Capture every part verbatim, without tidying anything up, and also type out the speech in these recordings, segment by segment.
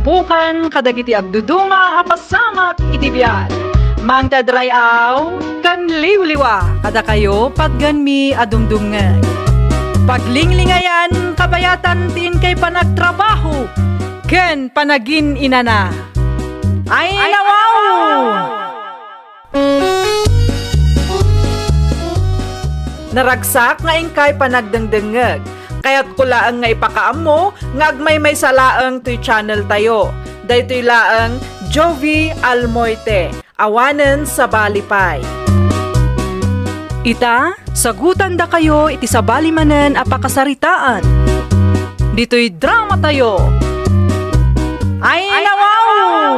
Pukan kadagiti agduduma a pasamak iti biag. Mangted ray-aw ken liwliwa kadakayo patgenmi a dumdumngeg. Paglinglingayan, kabayatan ti inkay panagtrabaho ken panagin-inana. Ay, nawaw! Naragsak nga inkay panagdengdengngeg. Kayatko laeng nga ipakaammo nga agmaymaysa laeng toy channel tayo. Daytoy laeng Jovie Almoite, awanen sabali pay. Ita, sagutandakayo iti sabali manen a pakasaritaan. Ditoy drama tayo. Ay, nawaw!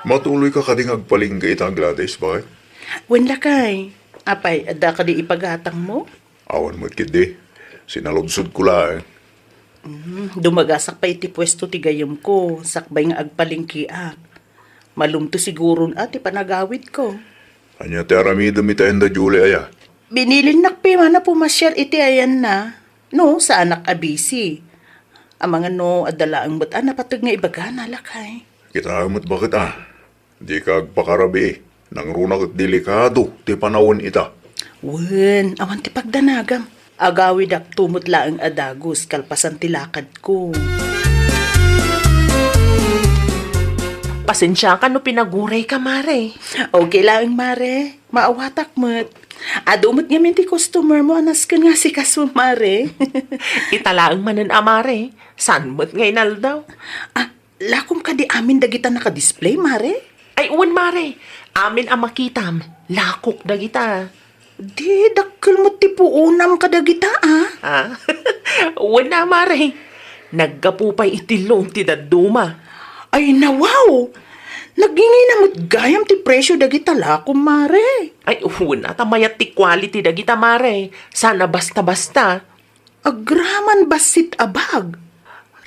Matuloy ka kadi nga agpalengke ita, Gladys, bakit? Wen, lakay. Apay, adda kadi ipagatangmo? Awan met ketdi. Sinaludsodko laeng. Mm, dumagasak pay iti puesto ti gayemko, sakbay nga agpalengkeak. Malumto siguron a ti panagawidko. Ania ti aramidem ita ken da Julie aya? Binilinnak pay man a pumasiar iti ayanna. No, saanak a busy. Amangan no adda laeng met a napateg nga ibagana, lakay. Kitaem met bakit a. Dika agpakarabii. Nangruna ket delikado ti panawen ita. Wen, awan ti pagdanagam. Agawidakto met laeng a dagus kalpasan ti lakadko. Pasensiaka no pinagurayka, Mare. Okay laeng, Mare. Maawatak met. Adu met ngamin ti customer mo a nasken nga asikaso, Mare. Ita laeng manen a, Mare. Saan met nga inaldaw? Ah, lakom kadi amin dagita naka-display, Mare? Ay, wen, Mare. Amin a makitam, lakok dagita. Di, dakkel met ti puonam kadagita, a? Ah? Wen a, Mare. Naggapu pay iti loan ti dadduma. Ay, nawaw! Nagingina met gayam ti presio dagita lakom, Mare. Ay, wen a, ta mayat ti quality dagita, Mare. Saan a basta-basta. Agraman bassit a bag.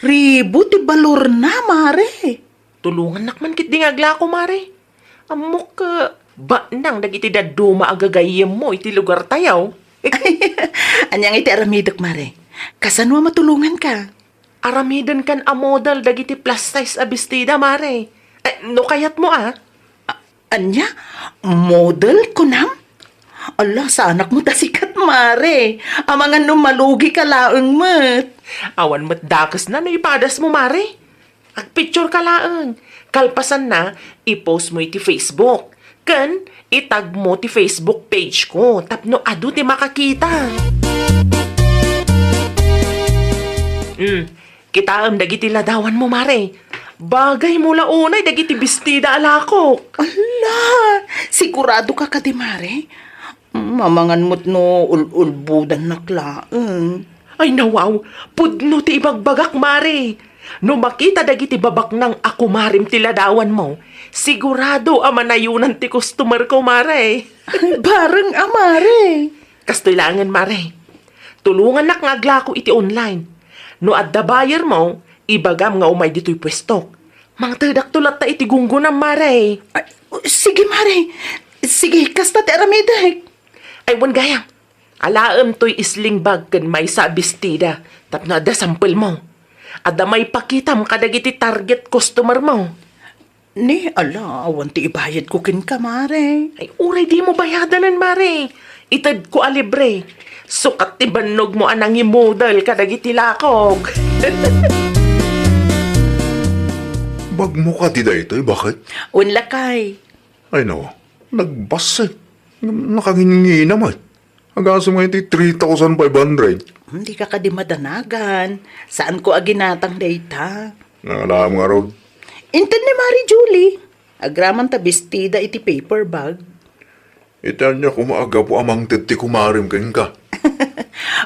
Ribu ti balorna, Mare. Tulongannak man ketdi nga aglako, Mare. Ammok, eh, baknang dagiti dadduma a gagayyemmo iti lugartayo. Ania ngay ti aramidek, Mare? Kasano a matulonganka? Aramidenkan a model dagiti plus size a bestida, Mare. Eh, no kayatmo, a? A-, ania? Model, kunam? Ala, saanak met a sikat, Mare. Amangan no malugika laeng met. Awan met dakesna no ipadasmo, Mare. Agpictureka laeng. Kalpasanna, i-post mo iti Facebook. Ken, itag mo ti Facebook page ko tapno adu ti makakita. Hmm, kitaem dagiti ladawanmo, Mare. Bagaymo la unay dagiti bestida a lakok. Ala, siguradoka kadi, Mare? Mm, amangan met no ul-ulbodannak laeng. Ay, nawaw, pudno ti ibagbagak, Mare. No makita dagiti babaknang a kumarim ti ladawanmo, sigurado a manayonan ti customerko, Mare. Bareng a, Mare. Kastoy laengen, Mare. Tulongannak nga aglako iti online. No adda buyermo, ibagam nga umay ditoy puestok. Mangtedakto latta iti gunggonam, Mare. Ay, sige, Mare. Sige, kasta ti aramidek. Ay, wen gayam. Alaem toy sling bag ken maysa a bestida tapno adda sample mo. Adda maipakitam kadagiti target customer mo. Ni, ala, awan ti ibayadko kenka, Mare. Ay, uray dimo bayadanen, Mare. Itedko a libre. Sukat ti bannogmo a nangimodel kadagiti lakok. Bagmo kadi daytoy, bakit? Wen, lakay. Ay, no. Nagbassit. Nakangingina met. Agasem nga iti three thousand five hundred. Hmm, dika kadi madanagan. Saanko a ginatang dayta. Nangalaam ngarud. Inted ni Mari Julie. Agraman ta bestida iti paper bag. Iti ania koma a gapu a mangted ti kumarem kenka?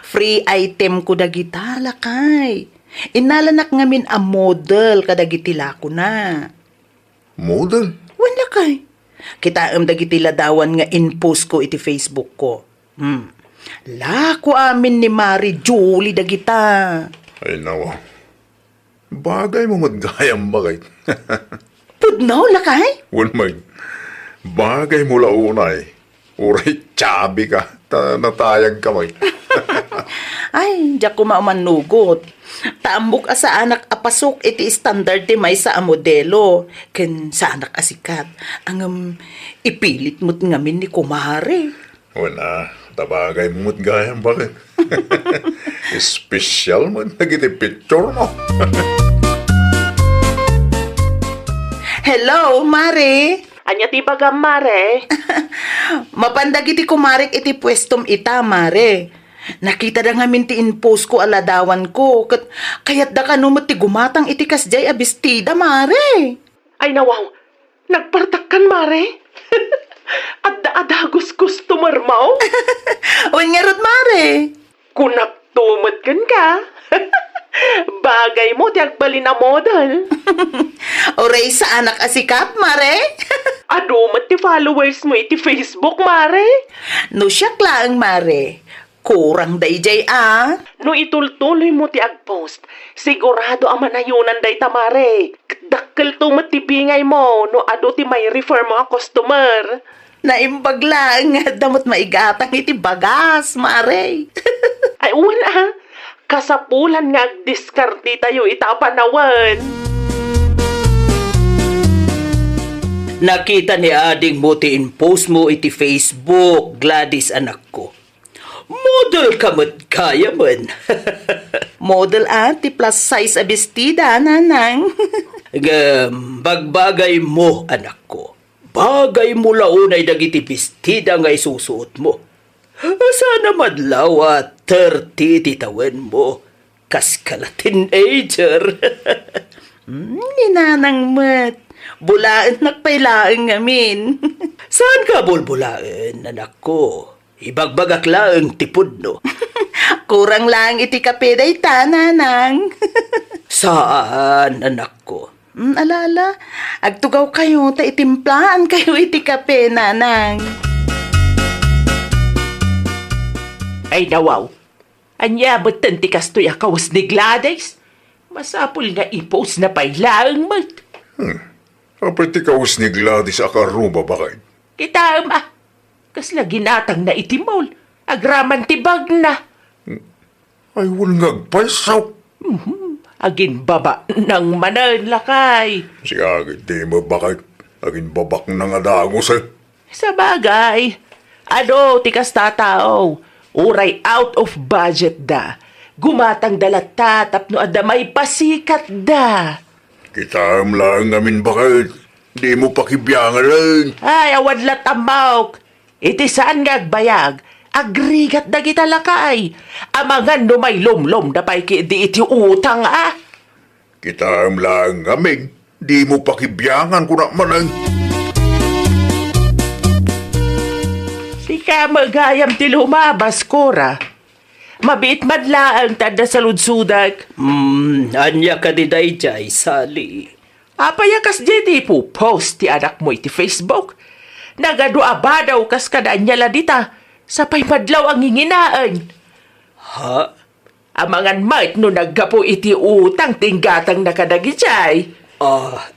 Free item ko dagita, lakay. Innalanak ngamin a model kadagiti lakona. Model? Wen, lakay. Kitaem dagiti ladawan nga in-post ko iti Facebook ko. Hmm. Lako amin ni Mari Julie dagita. Ay, nawa. Bagaymo met gayam, bakit? Pudno, lakay? Wen, met. Bagaymo la unay. Uray chubby ka. Ta-, natayagka, met. Ay, diak koma umanugot. Ta ammok a saanak a pasok iti standard ti maysa a modelo, ken saanak a sikat. Ngem ipilit met ngamin ni kumare. Wen a, ta bagay met gayam, baket. Espesyal met dagiti picture mo. Hello, Mare. Ania ti bagam, Mare? Mapan dagiti kumarek iti puestom ita, Mare. Nakitada ngamin ti in-post ko a ladawanko, ket kayatda kano met ti gumatang iti kasdiay a bestida, Mare. Ay, nawaw, nagpartakkan, Mare. Adda a dagus customer mo? Wen ngarud, Mare. Kunakto met kenka. Bagay mo ti agbalin a model. Uray saanak a sikat, Mare. Adu met ti followers mo iti Facebook, Mare. No siak laeng, Mare. Kurang daydiay a. No itultuloy mo ti agpost, sigurado a manayonan dayta, Mare. Ket dakkelto met ti bingay mo no adu ti mai-refer mo a customer. Naimbag laeng nga adda met maigatang iti bagas, Mare. Ay, wen a, kasapulan nga agdiskartetayo ita a panawen. Nakita ni adingmo ti in-post mo iti Facebook, Gladys, anakko. Model ka met gayamen. Model a ti plus size a bestida, nanang. Ngem, bagbagay mo, anakko. Bagay mo la unay dagiti bestida nga isusuot mo. Saan a madlaw a thirty ti tawen mo. Kas ka la teenager. Hmm, ni nanang met. Bulaennak pay laeng ngamin. Saan ka bulbulaen, anakko? Ibagbagak laeng ti pudno. Kurang laeng iti kape dayta, nanang. Saan, anakko? Mm, ala, ala. Agtugaw kayo, ta itimplaankayo iti kape, nanang. Ay, nawaw. Ania metten ti kastoy a kawes ni Gladys? Masapul nga i-post na pay laeng met. Hmm. Apay ti kawes ni Gladys a karuba, baket? Kitaem a. Kasla ginatangna iti mall. Agraman ti bagna. Ay, wen nga agpayso. Mhm. Aginbabaknang manen, lakay. Siak iti mabakit. Aginbabaknang a dagus, eh. Sabagay, adu ti kasta a tao, uray out of budget da, gumatangda latta tapno adda maipasikatda. Kitaem laeng ngamin, baket, dimo pakibiangen. Ay, awan latta, ammok. Iti saan nga agbayag, agrigat dagita lakay. Amangan no mailumlomda pay ketdi iti utang, a. Kitaem laeng ngamin, dimo pakibiangan, kunak manen. Sika met gayam ti lumabas, Cora. Mabiit man laeng ti adda saludsodek. Hmm, ania kadi daydiay, Sally? Apay a kasdiay ti ipopost ti anakmo iti Facebook? Nagadu a badaw kas kada ania la dita, sapay madlaw a nginginaen. Ha? Amangan met no naggapu iti utang ti inggatangna kadagijay. Ah,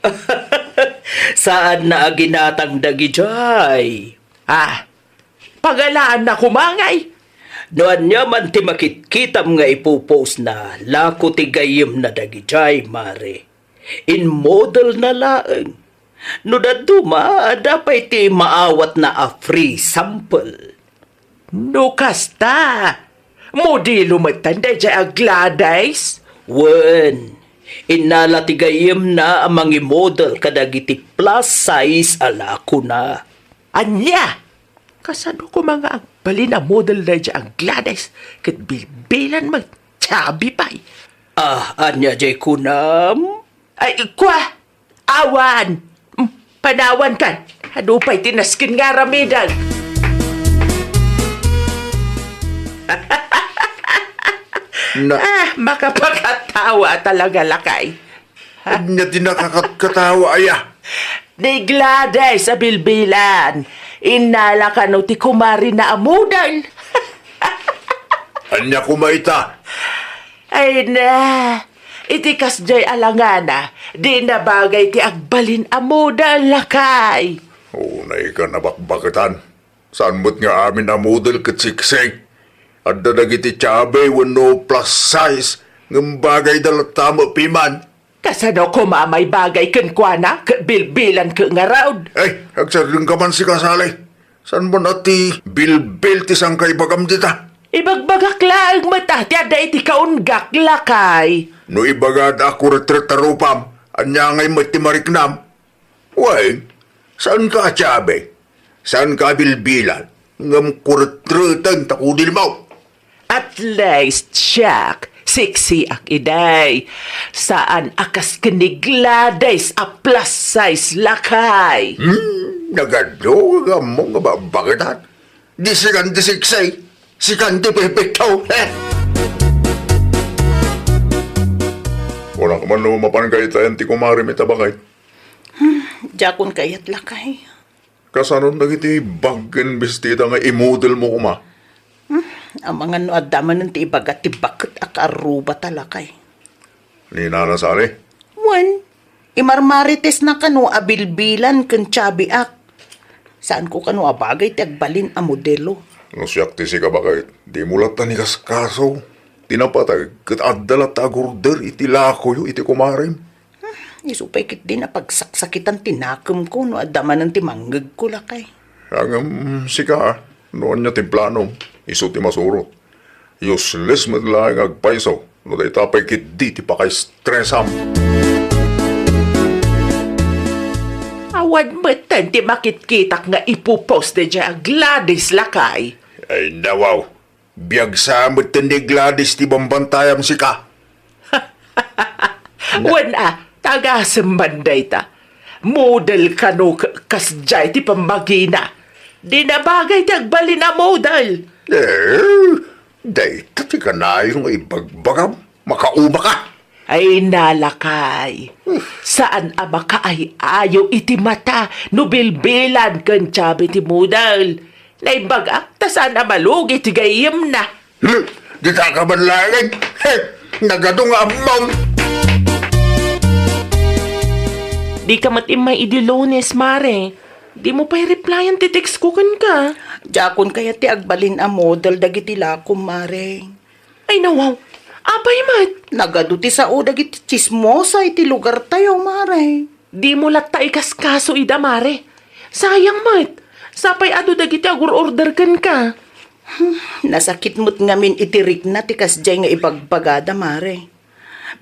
saanna a ginatang dagijay. Ah, pagalaanna koma ngay. No ania man ti makitkitam nga ipopost na, lako ti gayyemna dagijay, Mare. In-model na laeng. No dadduma, adda pay ti maawatna a free sample. No kasta, modelo metten daydiay a Gladys? Wen, innala ti gayyemna a mangimodel kadagiti plus size a lakona. Ania? Kasano koma nga agbalin a model daydiay a Gladys ket bilbilan met, chubby pay? Ah, ania jay kunam? Ay, kua! Awan! Mm, panawankan! Adu pay ti nasken nga aramidek! Na- Ah, makapakatawa talaga, lakay. Ania ti nakakatkatawa, aya? Ni Gladys a bilbilan. Innala kano ti kumarina a model. Ania koma ita? Ay na, iti kasdiay a langana, di na bagay ti agbalin a model, lakay. Unay ka nabakbaketan. Saan met nga amin a model ket sexy? Adda dagiti chubby wenno plus size. Ngem bagayda latta met piman. Kasano koma may bagay kenkuana ket bilbilan ket ngarud? Ay, agsardengka man sika, Sally. Saan man a ti bilbil ti sangkaibagam dita? Ibagbagak laeng met a ti adda iti kaunggak, lakay. No ibagada a kuretret a rupam, ania ngay met ti mariknam? Wen, saanka a tiabi? Saanka a bilbilan? Ngem kuretreten ta kudilmo. At least, siak, sexy ak iday. Saan a kas ken ni Gladys a plus size, lakay. Hmm, nagadu nga ammo nga babagetan. Di sikan ti sexy, sikan ti pipikto. Eh! Kunak man no mapan kayat ti kumarem ita, baket. Hmm, diakon kayat, lakay. Kasanon dagiti bag ken bestida nga imodel mo koma? Hmm, amangan no adda manen ti ibaga ti baket a kaarrubata, lakay. Ni Nana Sally? Wen, imarmaritesna kano a bilbilan ken tiabiak. Saanko kano a bagay ti agbalin a modelo. No siak ti sika, baket, dimo latta ni kaskaso. Ti napateg ket adda latta agurder iti lakoyo iti kumarem. Hmm, isu pay ketdi napagsaksakitan ti nakemko no adda manen ti mangngegko, lakay. Ngem sika, no ania ti planom, isu ti masurot. Useless met laeng nga agpayso no dayta pay ketdi ti pakaistresam. Awan metten ti makitkitak nga ipopost daydiay a Gladys, lakay. Ay, nawaw. Biag sa metten ni Gladys ti bambantayam sika. Wen a, tagasem man dayta. Model kano k-, kasdiay ti pammagina. Di na bagay ti agbalin a model. Eh, dayta ti kanayon nga ibagbagam. Makauma ka. Ay, nalakay. Saan a makaay-ayo iti mata no bilbilan ken tiabi ti model. Naimbag-ak ta saan a malugi ti gayyemna. Hmm, dita ka man laeng. He, nagadu nga ammom. Dika met immay idi Lunes, Mare. Dimo pay replyan ti text ko kenka. Diakon kayat ti agbalin a model dagiti lakom, Mare. Ay, nawaw. Apay met? Nagadu ti sao dagiti tsismosa iti lugartayo, Mare. Dimo latta ikaskaso ida, Mare. Sayang met. Sapay adu dagiti agur-order kenka. Hmm, nasakit met ngamin iti rikna ti kasdiay nga ibagbagada, Mare.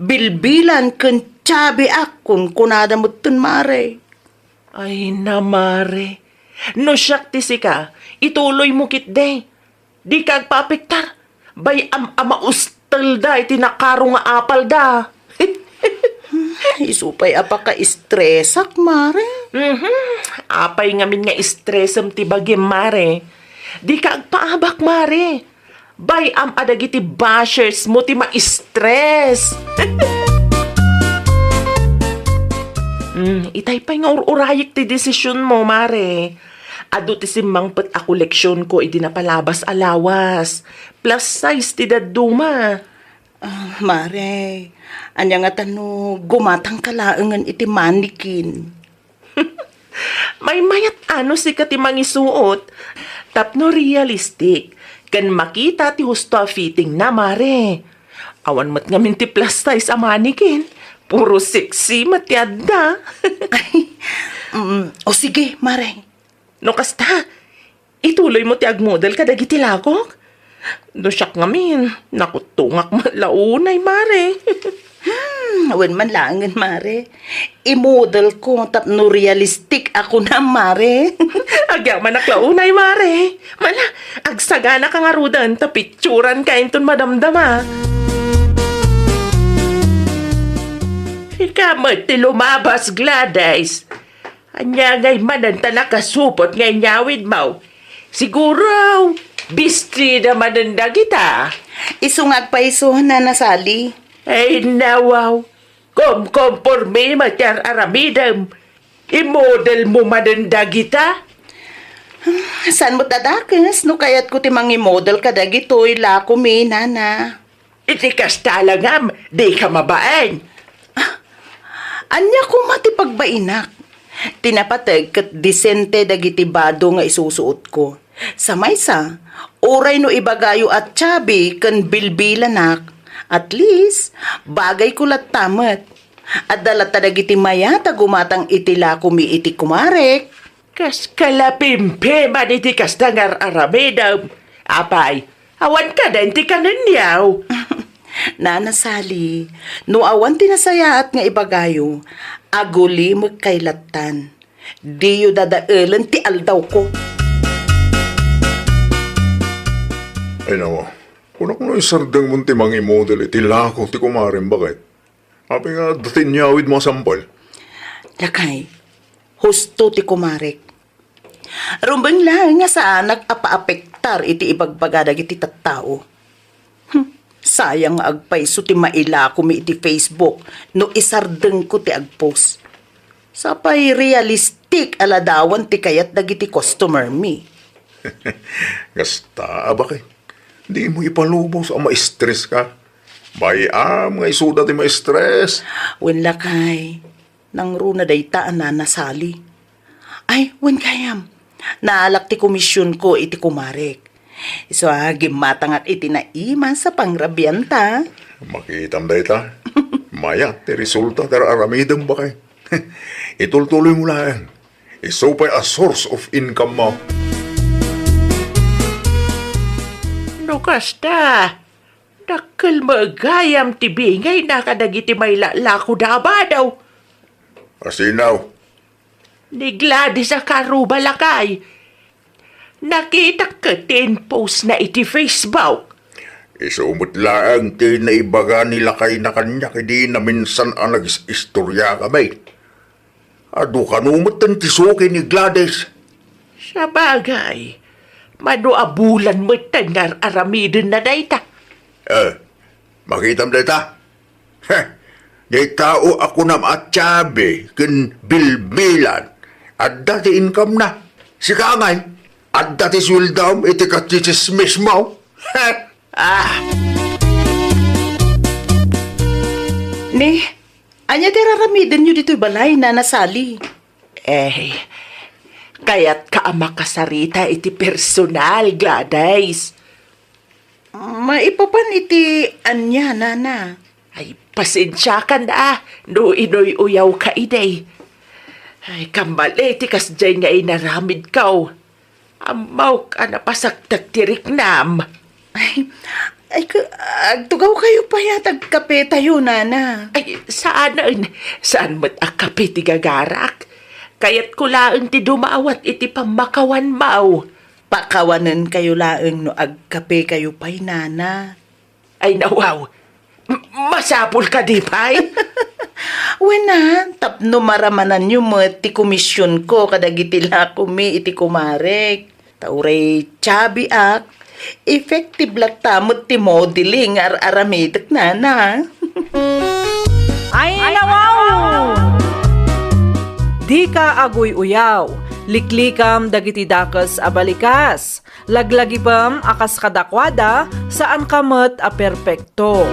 Bilbilan ken tiabiak, kunkunada metten, Mare. Ay na, Mare. No siak ti sika, ituloymo ketdi. Dika agpaapektar. Bay-am a maustelda iti nakaro nga apalda. Isu pay a pakaistresak, Mare. Mhm. Apay ngamin nga istresem ti bagim, Mare? Dika agpaabak, Mare. Bay-am a dagiti bashers mo ti ma-stress. Hmm, itay pay nga ur-urayek ti desisyon mo, Mare. Adu ti simmangpet a koleksionko idi napalabas a lawas. Plus size ti dadduma. Ah, Mare, ania ngata no gumatangka laengen iti mannequin? Maymayat a no sika ti mangisuot tapno realistic ken makita ti husto a fitting na, Mare. Awan met ngamin ti plus size a mannequin. Puro sexy met ti adda. Ay, mm, o sige, Mare. No kasta, ituloymo ti agmodel kadagiti lakok? No siak ngamin, nakuttongak met la unay, Mare. Hmm, wen man laengen, Mare. Imodelko tapno realistic a kunam, Mare. Agyamanak la unay, Mare. Mala, agsaganaka ngaruden ta pitsuranka inton madamdama. Ika met ti lumabas, Gladys. Ania ngay manen ta nakasupot nga inyawidmo? Siguro, bestida manen dagita. Isu nga agpayso, Nana Sally. Ay, nawaw. Kumkomporme met ti ar-aramidem. Imodel mo manen dagita? Saan met a dakes no kayatko ti mangimodel kadagitoy lakomi, Nana. Iti kasta la ngem, dika mabain. Ah, ania koma ti pagbainak? Ti napateg ket disente dagiti bado nga isusuotko. Sa maysa, uray no ibagayo a chubby ken bilbilanak, At least, bagayko latta met. Adda latta dagiti mayat a gumatang iti lakomi iti kumarek. Kas kalapimpiman iti kasta nga ar-aramidem. Apay, awan kadi ti kanenyo? Nana Sally, no awan ti nasayaat nga ibagayo, agulimek kay lattan. Diyo dadaelen ti aldawko. Ay, nawa. Kunak no isardengmon ti mangimodel iti lako ti kumarem, baket. Apay nga adda ti inyawidmo a sampol? Lakay, husto ti kumarek. Rumbeng laeng nga saanak a paapektar iti ibagbaga dagiti tattao. Hmm, sayang nga agpayso ti mailakomi iti Facebook no isardengko ti agpost. Sapay realistic a ladawan ti kayat dagiti customer mi. Kasta, a, baket. Dimo ipalubos a ma-stress ka. Bay-am nga isuda ti ma-stress. Wen, lakay, nangruna dayta a Nana Sally. Ay, wen gayam, naalak ti komisionko iti kumarek. Isu a gimmatangak iti naimas a pangrabianta. Makitam dayta. Mayat ti resulta ti ar-aramidem, baket. Itultuloymo laeng. Isu pay a source of income mo. No kasta, dakkel met gayam ti bingayna kadagiti mailalako da a bado. Asino? Ni Gladys a karuba, lakay. Nakitak ket ti in-postna iti Facebook. Isu met laeng ti naibaga ni lakayna kaniak idi naminsan a nagis-istoriakami. Adu kano metten ti suki ni Gladys. Sabagay, mano a bulan metten nga ar-aramidenna dayta. Eh, makitam dayta? Heh, diay tao a kunam a Chubby ken Bilbilan, adda ti income-na. Sika ngay, adda ti sueldom iti kachichismismo. Heh! Ah! Ni, ania ti ar-aramidenyo ditoy balay, Nana Sally? Eh, kayatka a makasarita iti personal, Gladys. Maipapan iti ania, Nana? Ay, pasensiakan a no inuy-uyawka idi. Ay, kammali ti kasdiay nga inaramidko. Ammok a napasaktak ti riknam. Ay, ay, ka-, agtugawkayo pay a tagkapetayo, Nana. Ay, saanen. Saan met a kape ti gagarak. Kayatko laeng ti dumawat iti pammakawanmo. Pakawanenkayo laeng no agkapekayo pay, Nana. Ay, nawaw. M-, masapul kadi pay? Wen a, tapno maramananyo met ti komisionko kadagiti lakomi iti kumarek. Ta uray chubby ak, effective latta met ti modeling nga ar-aramidek, Nana. Ay, nawaw! Dika aguy-uyaw, liklikam dagiti dakes a balikas. Laglagipem a kas kadakuada, saanka met a perpekto.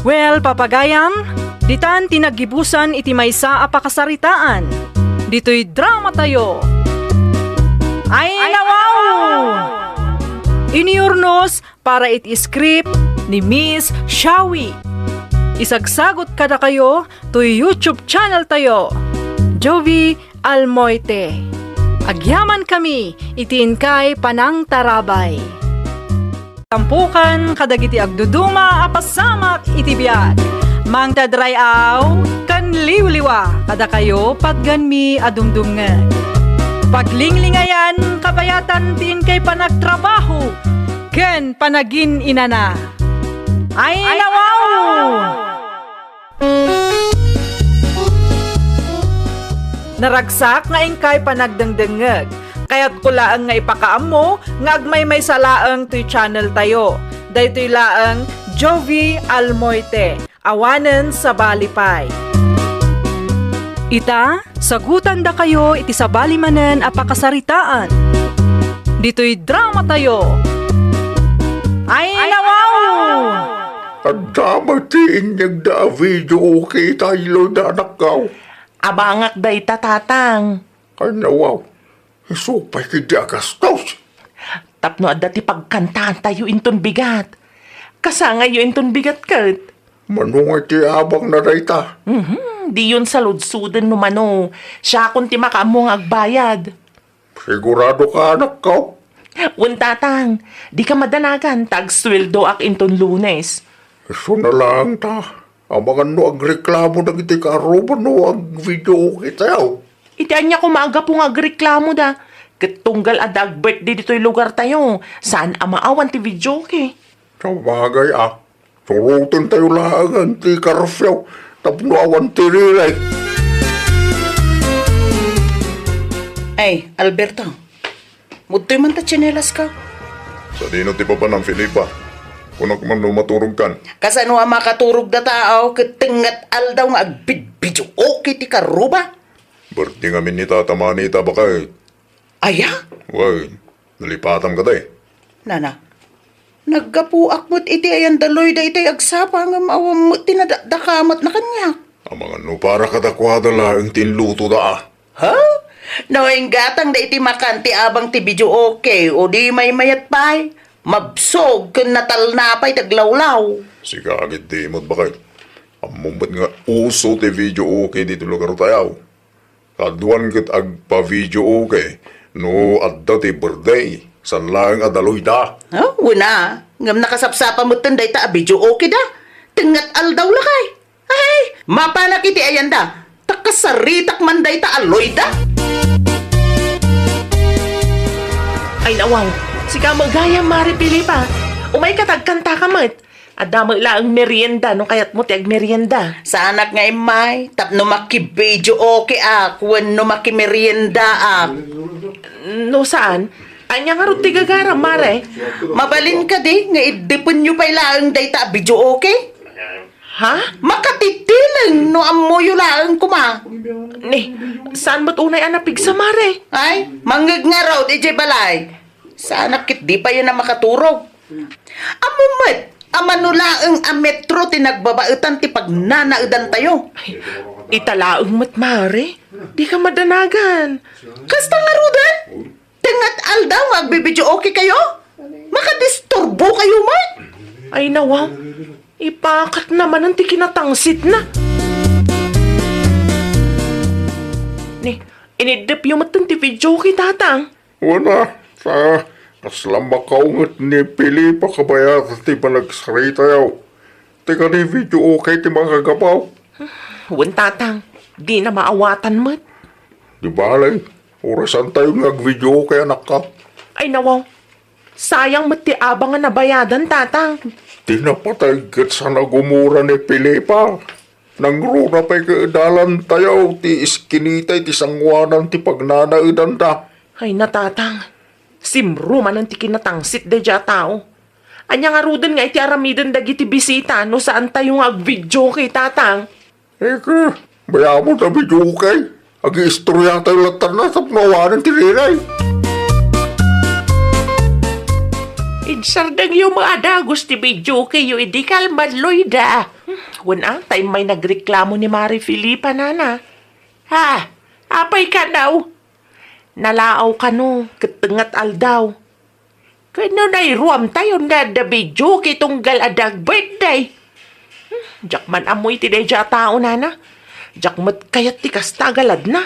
Well, papagayam, ditan ti naggibusan iti maysa a pakasaritaan. Ditoy dramatayo. Ay, nawaw! Inurnos para iti script ni Miss Shawi. Isagsagot kadakayo toy YouTube channel tayo, Jovie Almoite. Agyamankami iti inkay panangtarabay. Tampokan kadagiti agduduma a pasamak iti biag. Mangted ray-aw ken liwliwa kadakayo patgenmi a dumdumngeg. Paglinglingayan kabayatan ti inkay panagtrabaho ken panagin-inana. Ay, nawaw! Naragsak nga inkay panagdengdengngeg. Kayatko laeng nga ipakaammo nga agmaymaysa laeng toy channel tayo. Daytoy laeng Jovie Almoite, awanen sabali pay. Ita, sagutandakayo iti sabali manen a pakasaritaan. Ditoy dramatayo. Ay, nawaw! Adda met ti inyegda a video, okay tayo, da, anakkaw. Abangak dayta, Tatang. Ay, nawaw. Isu pay ketdi a gastos. Tapno adda ti pagkantaantayo inton bigat. Kasangayyo inton bigat ket. Mano nga iti abangna dayta? Mhm, diyon saludsoden no mano. Siakon ti makaammo nga agbayad. Sigurado ka, anakko? Wen, tatang. Dika madanagan, ta agsueldoak inton Lunes. Isu na laeng ta. Amangan no agreklamo dagiti kaarruba no ag-videoke tayo. Iti ania koma a gapu nga agreklamoda? Ket tunggal adda ag-birthday ditoy lugartayo, saan a maawan ti videoke. Sabagay a, suroten tayo laengen ti curfew tapno awan ti riray. Ay, Alberto, mudtoy man ta tsinelas ka. Sadino ti papanam, Felipa? Kunak man no maturog kan. Kasano a makaturog data, aw, ket tengngat aldaw nga agbidbidio iti karuba? Birthday ngamin ni Tata Manny ita, baket. Aya? Wen, nalipatam kadi. Nana, naggapuak met iti ayan da Loida itay agsapa ngem awan met ti nadakdakamatna kaniak. Amangan no para kadakuada laeng ti inlutoda a. Ha? No inggatangda iti makan ti abang ti videoke o di maymayat pay, mabsog ken natalna pay ti aglawlaw. Sika agiddi met, baket. Ammom met nga uso ti videoke ditoy lugartayo. Kaduan ket agpa-videoke no adda ti birthday, saan laeng a da Loida. Ah, wen a, ngem nakasapsapa metten dayta a videoke da. Tengngat aldaw lakay. Ay, mapanak iti ayanda. Ta kasaritak man dayta a Loida. Ay, nawaw. Sika met gayam, Mari Felipa. Umayka ta agkantaka met. Adda met laeng merienda no kayatmo ti agmerienda. Saanak nga immay, tapno makivideoke ak wenno makimeriendaak. No saan, ania ngarud ti gagaram, Mare? Mabalin kadi nga iddepenyo pay laeng dayta a videoke? Ha? Makatitileng no ammoyo laeng koma. Ni, saan met unay a napigsa, Mare? Ay, mangngeg ngarud idiay balay. Saanak ket di payen a makaturog. Ammom met a mano laeng a metro ti nagbabaetan ti pagnanaedantayo. Ita laeng met, Mare. Dika madanagan. Kasta ngaruden? Tengngat aldaw nga agbibideoke kayo? Makadisturbo kayo met? Ay, nawaw. Ipakatna manen ti kinatangsitna. Ni, iniddepyo metten ti videoke, tatang. Wen a, ta kasla makaunget ni Felipa kabayat ti panagsaritayo. Ti kadi videoke ti makagapu. Wen, tatang, dina maawatan met. Di bale, orasantayo nga agvideoke, anakko. Ay, nawaw. Sayang met ti abang a nabayadan, tatang. Ti napatay ket saan a gumura ni Felipa. Nangruna pay ket dalantayo ti iskinita iti sangoanan ti pagnanaedanta. Ay, natatang. Simro manen ti kinatangsit daydiay a tao. Ania ngaruden nga iti aramiden dagiti bisita no saantayo nga agvideoke, tatang? Eke, bayamo ta videoke. Agiistoriatayo latta tapno awanen ti riray. Idsardengyo met a dagus ti videokeyo idi kalman, Loida. Wen a, ta immay nagreklamo ni Mari Felipa, nana. Ha? Apay kano? Nalaaw kano, ket tengngat aldaw. Ket no nairuamtayo nga adda videoke tunggal a dag-birthday. Hmm, diak man ammo iti daydiay a tao, nana. Diak met kayat ti kasta a galadna.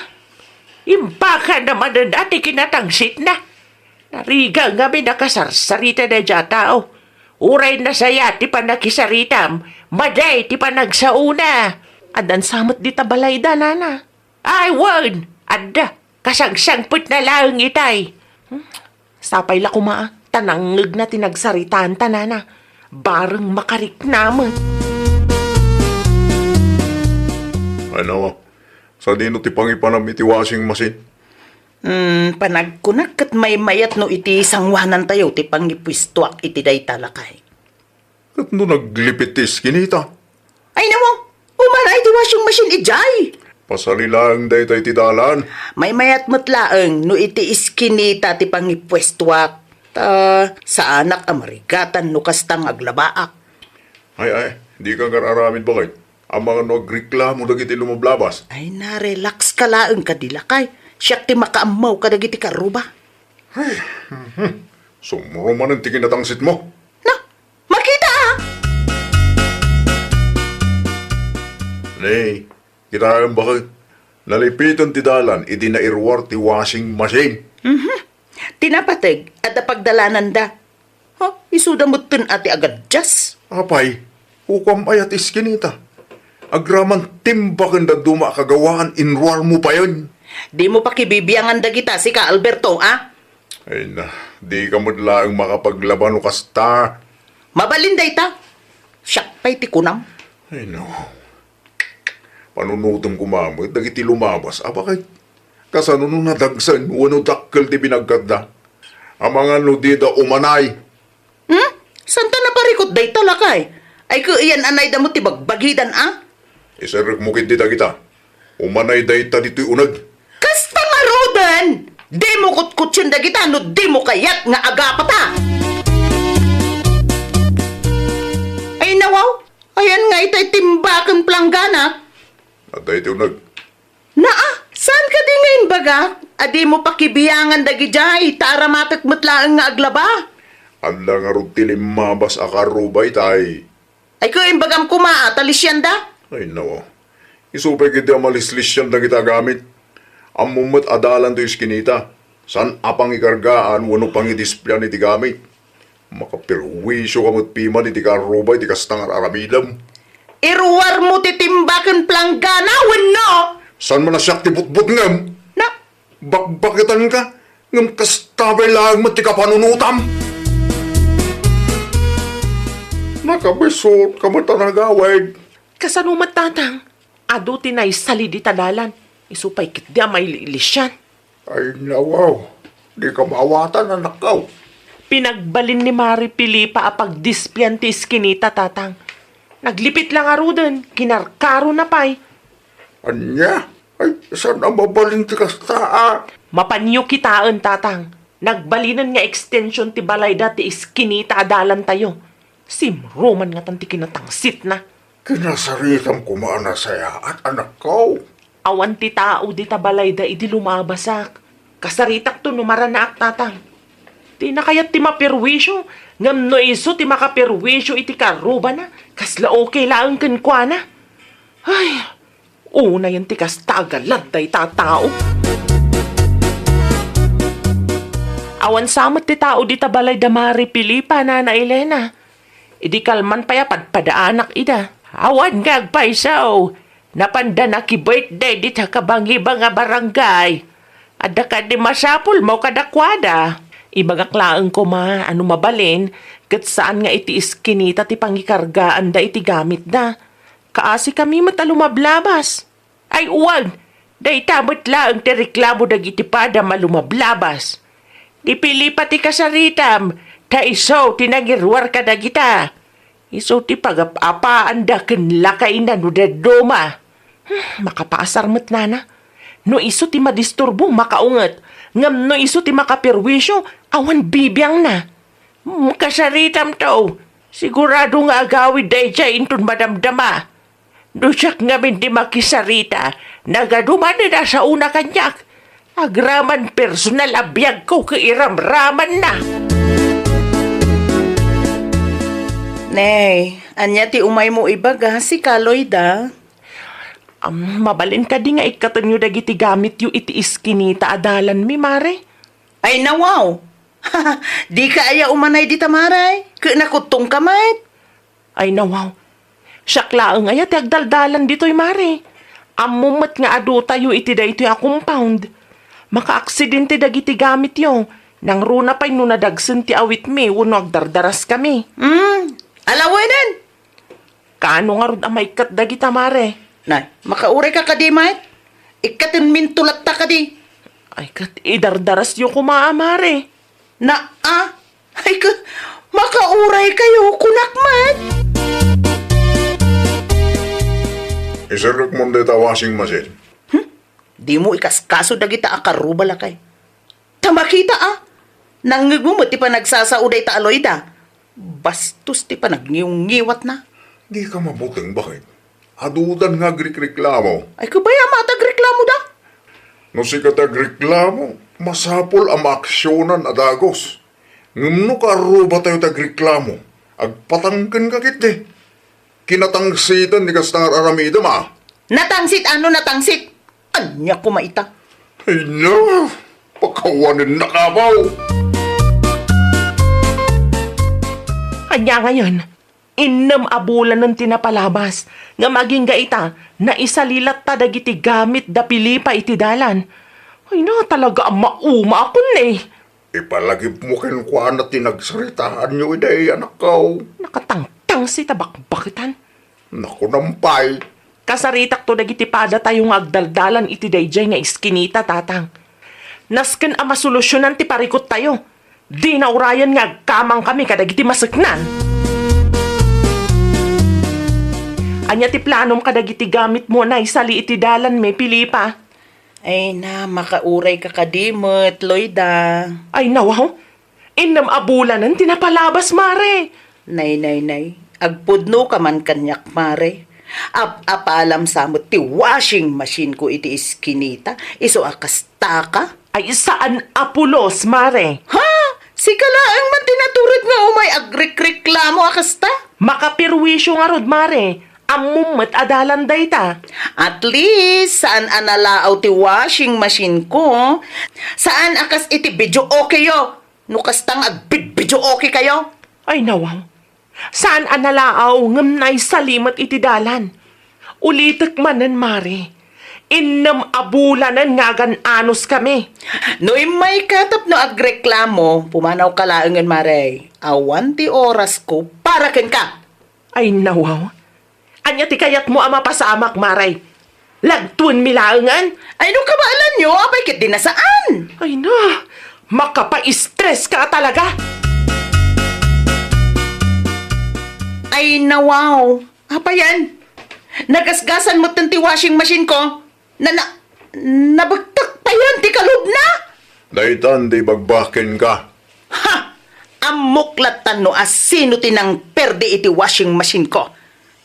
Impakatna manen a ti kinatangsitna. Narigat ngamin a kasarsarita daydiay a tao. Uray nasaya ti pannakisaritam, madi ti panagsaona. Addan sa met dita balayda, nana. Ay, wen, adda. Kasangsangpetna laeng itay. Hmm? Sapay la koma, ta nangngegna ti nagsaritaanta, nana. Bareng makarikna met. Ano? Sadino ti pangipanam iti washing machine? Hmm, panagkunak ket maymayat no iti sangoanantayo ti pangipuestoak iti dayta, lakay. Ket no naglipit ti iskinita? Ay, namo, umana iti washing machine idiay. Pasali laeng dayta iti dalan. Maymayat met laeng no iti iskinita ti pangipuestoak. Ta saanak a marigatan no kasta nga aglabaak. Ay, ay, dika ngar-aramid, baket. Amangan no agreklamo dagiti lumablabas. Ay, na-relax ka laeng kadi, lakay. Siak ti makaammo kadagiti karuba. Ay, mhm. Sumro manen ti kinatangsitmo. Na, makita, ah! Ne, kitaem baket. Nalipiten ti dalan idi nairuar ti washing machine. Mhm. Ti napateg, adda pagdalananda. Ha? Isuda metten a ti agaddias? Apay, kukuam aya ti iskinita? Agraman timbaken dadduma a kagawaan, inruarmo payen. Dimo pakibibiangan dagita, sika, Alberto, a? Ay na, dika met laeng makapaglaba no kasta. Mabalin dayta. Siak pay ti kunam. Ay no. Panunotem koma met dagiti lumabas a baket. Kasano no nadagsen wenno dakkel ti binagkatda? Amangan no dida umanay. Hmm? Saan ta naparikut dayta, lakay? Ay, ket iyan anayda met ti bagbagidan, a? Iserrekmo ketdi dagita. Umanay dayta ditoy uneg. Kasta ngaruden! Dimo kutkutien dagita no dimo kayat nga agapata! Ay, nawaw! Ayan nga itay timbaken planggana. Adda iti uneg. Naa, saan kadi nga imbagak a dimo pakibiangan dagidiay ta aramatek met laeng nga aglaba? Adda ngarud ti limmabas a karruba itay. Ay, ket imbagam koma a ta lisianda? Ay, nawa. Isu pay ketdi a malislisian dagita a gamit. Ammom met a dalan ti iskinita. Saan a pangikargaan wenno pangidisplian iti gamit. Makaperwisio ka met piman iti karruba iti kasta nga ar-aramidem. Iruarmo ti timbaken planggana wenno? Saan man a siak ti butbutngem? Na? Bakbaketanka, ngem kasta pay laeng met ti kapanunotam. Nakabisut ka met a nagawid. Kasano met, Tatang? Adu ti naisali dita dalan. Isu pay ketdi a mailiilisian. Ay, nawaw. Dika maawatan, anakko. Pinagbalin ni Mari Felipa a pagdisplian ti iskinita, Tatang. Naglipit la ngaruden, kinarkarona pay. Ania? Ay, saan a mabalin ti kasta, a? Mapanyo kitaen, Tatang. Nagbalinen nga ekstension ti balayda ti iskinita a dalantayo. Simro man ngatan ti kinatangsitna. Kinasaritam koma a nasayaat, anakko. Awan ti tao dita balayda idi lumabasak. Kasaritakto no maranaak, Tatang. Dina kayat ti maperwisio, ngem no isu ti makaperwisio iti karrubana, kasla okay laeng kenkuana. Ay, unayen ti kasta a galad dayta a tao. Awan sa met ti tao dita balayda Mari Felipa, Nana Elena. Idi kalman pay a padpadaanak ida. Awan nga agpayso. Napanda nakibirthday dita kabangibang a barangay. Adda kadi masapulmo kadakuada? Ibagak laeng koma a no mabalin, ket saan nga iti iskinita ti pangikargaanda iti gamitda. Kaasikami met a lumablabas. Ay, uwag! Dayta met laeng ti reklamo dagiti padam a lumablabas. Ni Felipa ti kasaritam, ta isu ti nangiruar kadagita. Isu ti pagap-apaanda ken lakayna no dadduma. Hmm, makapaasar met, Nana. No isu ti madisturbo, makaunget. Ngem no isu ti makaperwisyo, awan bibiangna. Hmm, kasaritam to. Sigurado nga agawid daydiay inton madamdama. No siak ngamin ti makisarita, nagadumanen a saona kaniak. Agraman personal a biagko ket iramramanna. Nay, ania ti umaymo ibaga, sika, Loida? Am, mabalin kadi nga ikkatenyo dagiti gamityo iti iskinita a dalanmi, Mare? Ay, nawaw! Dika aya umanay dita, Mare? Ket nakuttongka met? Ay, nawaw. Siak laeng aya ti agdaldalan ditoy, Mare. Ammom met nga adutayo iti daytoy a compound. Makaaksidente dagiti gamityo. Nangruna pay no nadagsen ti awitmi wenno agdardaraskami. Hmm, alawenen! Kaano ngarud a maikkat dagita, Mare? Nay, makaurayka kadi, Mike? Ikkatenminto latta kadi. Ay, ket idardarasyo koma a, Mare. Naa, ay ka, makauraykayo, kunak met. Iserrekmon dayta washing machine. Hmm? Dimo ikaskaso dagita a karruba, lakay. Ta makita, a. Nangngegmo met ti panagsasao dayta a Loida. Bastos ti panagniwngiwatna. Dika mabuteng, baket? Adudan nga agrikreklamo. Ay, kabay a matagreklamoda. No sika ti agreklamo, masapul a maaksionan a dagus. Ngem no karrubatayo ti agreklamo, agpatangkenka ketdi. Kinatangsitan ti kasta nga ar-aramidem, a. Natangsit, ano, natangsit? Ania koma ita? Ay na, pakawanennak, abaw. Ania ngayen? Innem a bulanen ti napalabas, ngem agingga ita, naisali latta dagiti gamit da Felipa iti dalan. Ay na, talaga a maumaakon ne. Ipalagipmo kenkuana ti nagsaritaanyo idiay, anakko. Nakatangtangsit a bakbaketan. Nakunam pay. Kasaritakto dagiti padatayo nga agdaldalan iti daydiay nga iskinita, Tatang. Nasken a masolusyonan ti parikuttayo. Dina urayen nga agkamangkami kadagiti maseknan. Ania ti planom kadagiti gamitmo a naisali iti dalan, May Felipa? Ay na, makaurayka kadi met, Loida. Ay, nawaw. Innem a bulanen ti napalabas, Mare. Nay, nay, nay. Agpudnoka man kaniak, Mare. Ap-apalam sa met ti washing machine ko iti iskinita. Isu a kastaka. Ay, saan a pulos, Mare. Ha? Sika laeng man ti natured nga umay agrekreklamo a kasta? Makapirwisyo ngarud, Mare. Ammom met a dalan dayta. At least, saan a nalaaw ti washing machine ko. Saan a kas iti video okay yo. No kasta nga agbidvideo okay kayo. Ay, nawaw. Saan a nalaaw ngem naisali met iti dalan. Ulitek manen, Mare. Innem a bulanen nga agan-anos kami. No immayka tapno agreklamo, pumanawka laengen, Mare. Awan ti orasko para kenka. Ay, nawaw. Ania ti kayatmo a mapasamak, Mare? Lagtuenmi laengen? Ay, no kabaelanyo, apay ket di nasaan? Ay na, makapa-stress ka talaga! Ay, nawaw. Apayan? Nagasgasan metten ti washing machine ko. Na, na, nabektek payen ti kalubna? Daytan ti ibagbaken ka. Ha! Ammok lattan no asino ti nangperdi iti washing machine ko.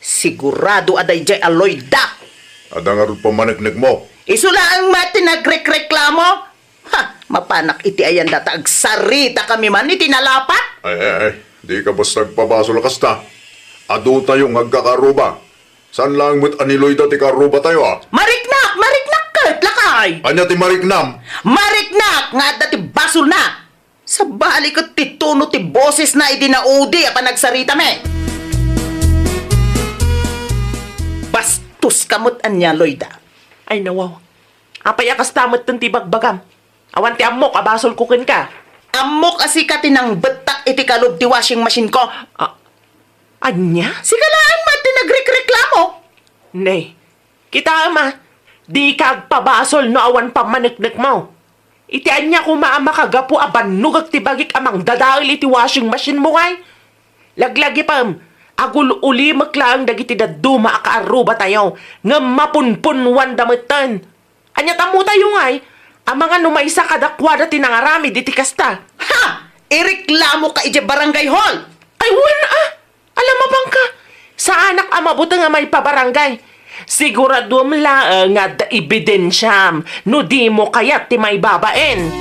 Sigurado a daydiay a Loida. Adda ngarud pammaneknekmo? Isu laeng met ti nagrekreklamo. Ha! Mapanak iti ayan data agsarita kami man iti nalapat. Ay, ay, ay. Di ka basta agpabasol a kasta. Adutayo nga agkakaruba. Saan laeng met a ni Loida ti karubatayo, a? Mariknak! Mariknak ket, lakay! Ania ti mariknam? Mariknak nga adda ti basolna! Sabali ket ti tono ti bosesna idi naudi a panagsaritami. Bastos ka met ania, Loida. Ay, nawaw. Apay a kasta metten ti bagbagam? Awan ti ammok a basolko kenka. Ammok a sika ti nangbettak iti kalub ti washing machine ko. Ah, ania? Sika laeng met ti nagrekreklamo. Ne, kitaem a, dika agpabasol no awan pammaneknekmo. Iti ania koma a makagapu a bannogek ti bagik a mangdadael iti washing machine mo ngay? Laglagipem, agul-ulimek laeng dagiti dadduma a kaarrubatayo, ngem mapunpunnuanda metten. Ania tammotayo ngay? Amangan no maysa kadakuada ti nangaramid iti kasta. Ha! Ireklamo ka idiay barangay hall! Ay, wen a! Ala, mapanka! Saanak a mabuteng a maipabarangay. Siguraduem laeng nga adda ebidensiam no dimo kayat ti maibabain.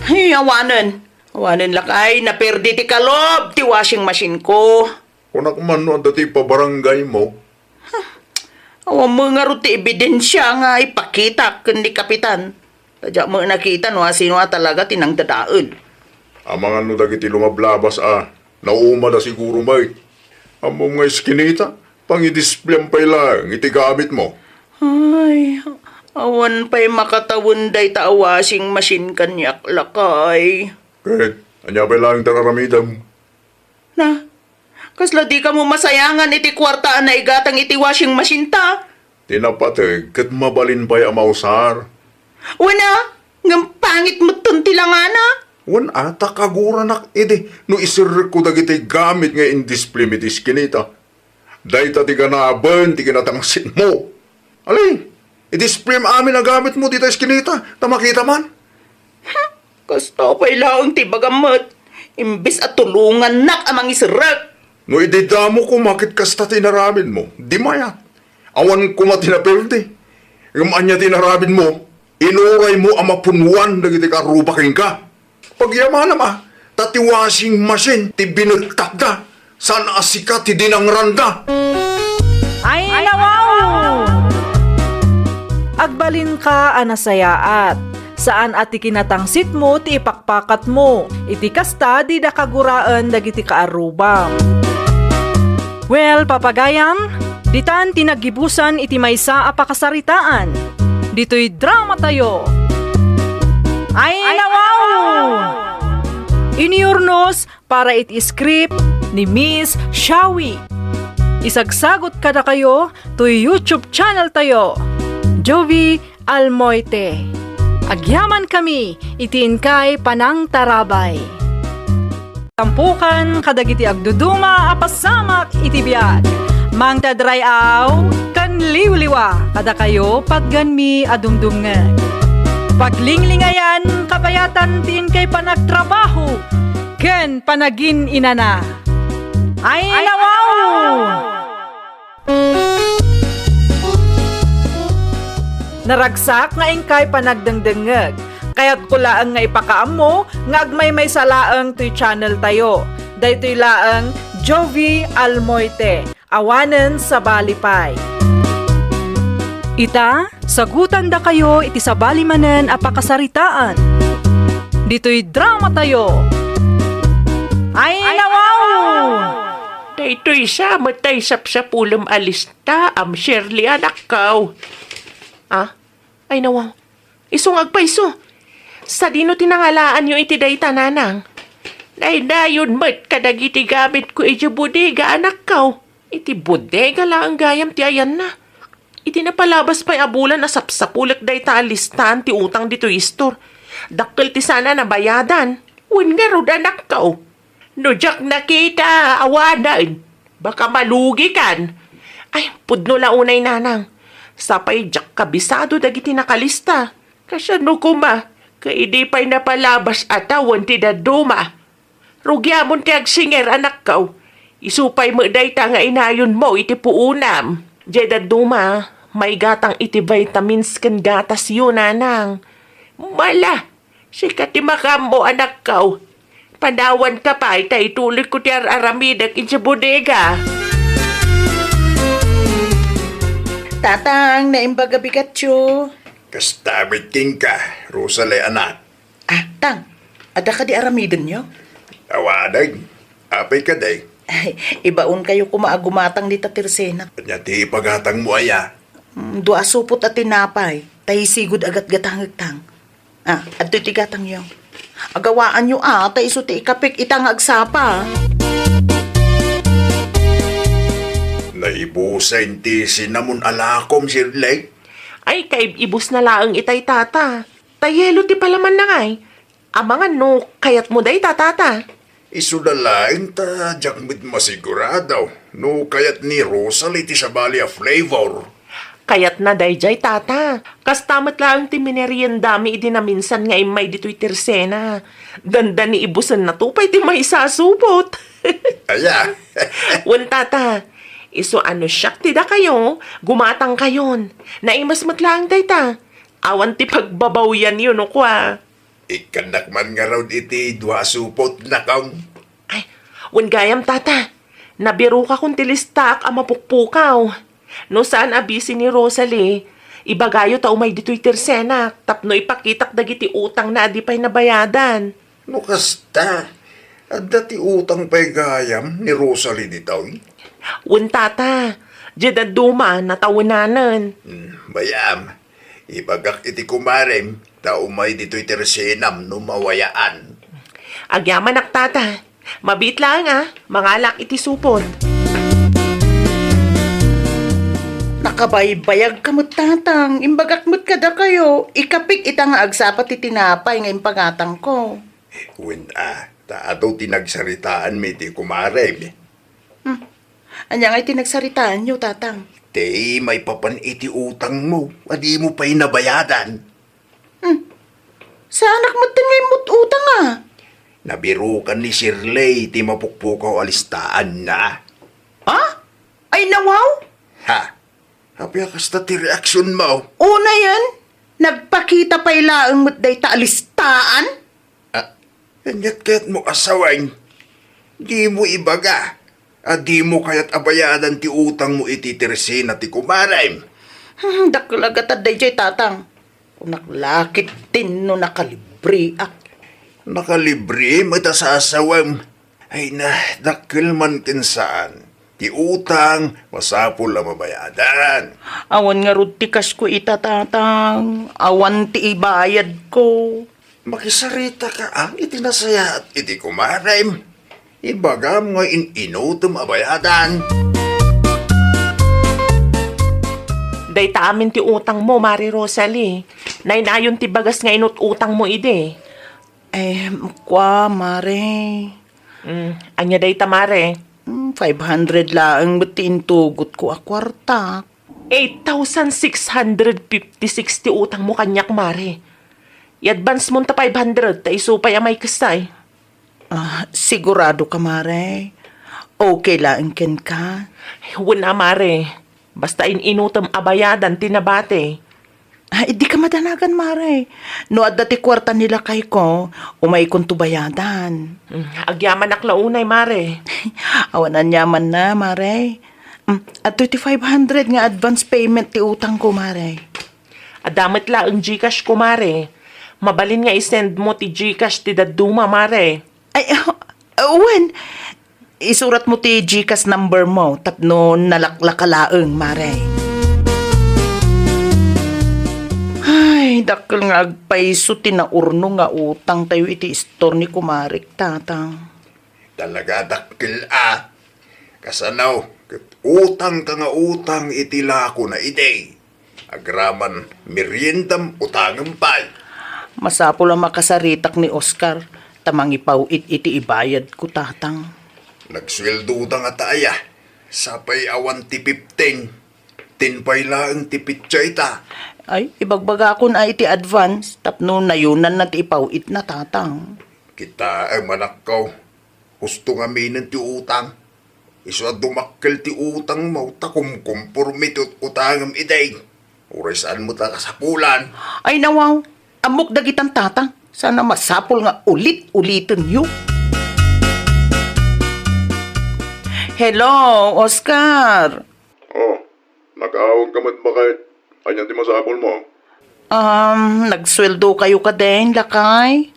Ay, awanen. Awanen lakay, naperdi ti kalob ti washing machine ko. Kunak man no adda ti ipabarangay mo. Awan met ngarud ti ebidensia nga ipakitak ken ni Kapitan. Ta diak met nakita no asino a talaga ti nangdadael. Amangan no dagiti lumablabas a, naumada siguro met. Ammom nga iskinita, pangidispleam pay laeng iti gamitmo. Ay, awan pay makatawen dayta a washing machine kaniak, lakay. Ket, ania pay laeng ti ar-aramidem? Na, kasla dikamo masayangan iti kuarta a naigatang iti washing machine ta? Ti napateg ket mabalin pay a mausar. Wen a, ngem pangit metten ti langana. Wen a, ta kaguranak idi no iserrekko dagiti gamit nga indispleam iti iskinita. Dayta ti ganaben ti kinatangsitmo. Ali, idispleam amin a gamitmo dita iskinita, ta makita man. Kasta pay laeng ti ibagam met, imbes a tulongannak a mangiserrek. No idi damo koma ket kasta ti inaramidmo, di mayat. Awan koma ti naperdi. Ngem ania ti inaramidmo? Inuraymo a mapunnuan dagiti kaarruba kenka. Pagyamanam a, ta ti washing machine ti binettakda, saan a sika ti dinangranda. Ay, nawaw! Agbalinka a nasayaat. Saan a ti kinatangsitmo ti ipakpakatmo. Iti kasta, dida kaguraen dagiti kaarrubam. Well, papagayam, ditan ti naggibusan iti maysa a pakasaritaan. Ditoy dramatayo. Ay, nawaw! Iniurnos para iti script ni Miss Shawi. Isagsagot kadakayo toy YouTube channel tayo, Jovie Almoite. Agyamankami iti inkay panangtarabay. Tampukan kadagiti agduduma a pasamak iti biag. Mangted ray-aw ken liwliwa kadakayo patganmi a dumdumngeg. Paglinglingayan kabayatan ti inkay panagtrabaho ken panagin-inana. Ay, nawaw! Naragsak nga inkay panagdengdengngeg. Kayatko laeng nga ipakaammo nga agmaymaysa laeng toy channel tayo. Daytoy laeng Jovie Almoite. Awanen sabali pay. Ita, sagutandakayo iti sabali manen a pakasaritaan. Ditoy dramatayo. Ay, nawaw! Daytoy sa met tay sapsapulem a listaam, Shirley, anakko. Ah? Ay, nawaw. Isu nga agpayso. Sadino ti nangalaanyo iti dayta, nanang? Daydayon met kadagiti gamitko iti bodega, anakko. Iti bodega laeng gayam ti ayanna. Iti napalabas pay a bulan a sapsapulek dayta a listaan ti utang ditoy istor. Dakkel ti saan a nabayadan. Wen ngarud, anakko. No diak nakita, awanen. Baka malugikan. Ay, pudno la unay, nanang. Sapay diak kabisado dagiti nakalista. Kasano koma, ket idi pay napalabas a tawen ti dadduma? Rugiamon ti agsinger, anakko. Isu pay met dayta nga inayonmo iti puonam. Diay dadduma, maigatang iti vitamins ken gatasyo, nanang. Mala, sika ti makaammo, anakko. Panawanka pay ta ituloyko ti ar-aramidek iti bodega. Tatang, naimbag a bigatyo. Kasta met kenka, Rosalie, anak. Ah, Tang, adda kadi aramidenyo? Awanen. Apay kadi? Ay, ibaonkayo koma a gumatang dita tersenak. Ania ti ipagatangmo aya? Mm, dua a supot a tinapay, tay sigud a gatgatangek, Tang. Ah, adtoy ti gatangyo. Agawaanyo a, ta isu ti ikapik ita nga agsapa. Naibusen ti cinnamon a lakom, Shirley. Ay, kaib-ibusna laeng itay, tata. Ta yelo ti palamanna ngay. Amangan no kayatmo dayta, tata. Isu da laeng ta diak met masigurado no kayat ni Rosalie ti sabali a flavor. Kayatna daydiay, tata. Kasta met laeng ti mineriendami idi naminsan nga immay ditoy tersena. Dandani ibusenna to pay ti maysa a supot. Aya. Wen, tata, isu a no siak ti dakayo, gumatangkayon. Naimas met laeng dayta. Awan ti pagbabawyanyo no kua. Ikkannak man ngarud iti dua a supot, nakong. Ay, wen gayam, tata. Nabirokakon ti listaak a mapukpukaw. No saan a busy ni Rosalie, ibagayo ta umay ditoy tersenak tapno ipakitak dagiti utangna a di pay nabayadan. No kasta, adda ti utang pay gayam ni Rosalie ditoy? Wen, tata. Diay dadduma, natawenanen. Hmm, bayam. Ibagak iti kumarem, ta umay ditoy tersenam no mawayaan. Agyamanak, tata. Mabiit laeng a, mangalak iti supot. Nakabaybayagka met, tatang. Imbagak met kadakayo, ikapik ita nga agsapa ti tinapay nga impagatangko. Wen a, ta adu ti nagsaritaanmi iti kumarem. Hmm. Ania ngay ti nagsaritaanyo, tatang? Ti maipapan iti utangmo a dimo pay nabayadan. Hmm. Saanak met ti nga immut utang a? Nabirokan ni Shirley ti mapukpukaw a listaanna. Ah? Ay, nawaw? Ha? Apay a kasta ti reaksionmo? Unayen, nagpakita pay laeng met dayta a listaan? Ah, aniat kayatmo a sawen? Dimo ibaga. A dimo kayat a bayadan ti utangmo iti tersena ti kumarem? Hmm, dakkel a gatad daydiay, Tatang. Kunak la ketdin no nakalibreak. Nakalibre met a sasawem. Ay na, dakkel man ken saan. Ti utang, masapul a mabayadan. Awan ngarud ti cashko ita, Tatang. Awan ti ibayadko. Makisarita ka, ah, iti nasayaat iti kumarem. Ibagam nga in-inutem a bayadan. Dayta amin ti utangmo, Mare Rosalie. Naynayon ti bagas nga inut-utangmo idi. Em, kua, Mare. Mm, ania dayta, Mare? Mm, five hundred laeng met ti intugotko a kuarta. Eight thousand six hundred fifty-six ti utangmo kaniak, Mare. I-advance mon ta five hundred, ta isu pay a maikessay. Ah, sigurado ka, Mare? Okay laeng kenka? Wen a, Mare. Basta in-inutem a bayadan ti nabati. Ah, di ka madanagan, Mare. No adda ti kuarta ni lakayko, umaykonto bayadan. Mm, agyamanak la unay, Mare. Awan aniamanna, Mare. Mm, adtoy ti five hundred nga advance payment ti utangko, Mare. Adda met laeng Gcash ko, Mare. Mabalin nga i-send mo ti Gcash ti dadduma, Mare. Ay, ah, wen. Isurat mo ti Gcash number mo tapno nalaklaka laeng, Mare. Ay, dakkel nga agpayso ti naurno nga utangtayo iti istor ni kumarek, Tatang. Talaga dakkel a. Kasano, ket utangka nga utang iti lakona idi. Agraman, meriendam, utangem pay. Masapul a makasaritak ni Oscar, ta mangipaw-it iti ibayadko, Tatang. Nagsueldoda ngata aya, sapay awan ti fifteen. Ten pay laeng ti petsa ita. Ay, ibagbagakon a iti advance, tapno nayonanna ti ipaw-itna, Tatang. Kitaem, anakko, husto ngaminen ti utang. Isu a dumakkel ti utangmo ta kumkumporme ti ut-utangem idi. Uray saan met a kasapulan. Ay, nawaw. Ammok dagitan, Tatang. Sana masapul nga ulit-ulitenyo. Hello, Oscar. Oh, nakaawag ka met, baket? Ania ti masapulmo? Um, nagsueldo kayo kadin, lakay?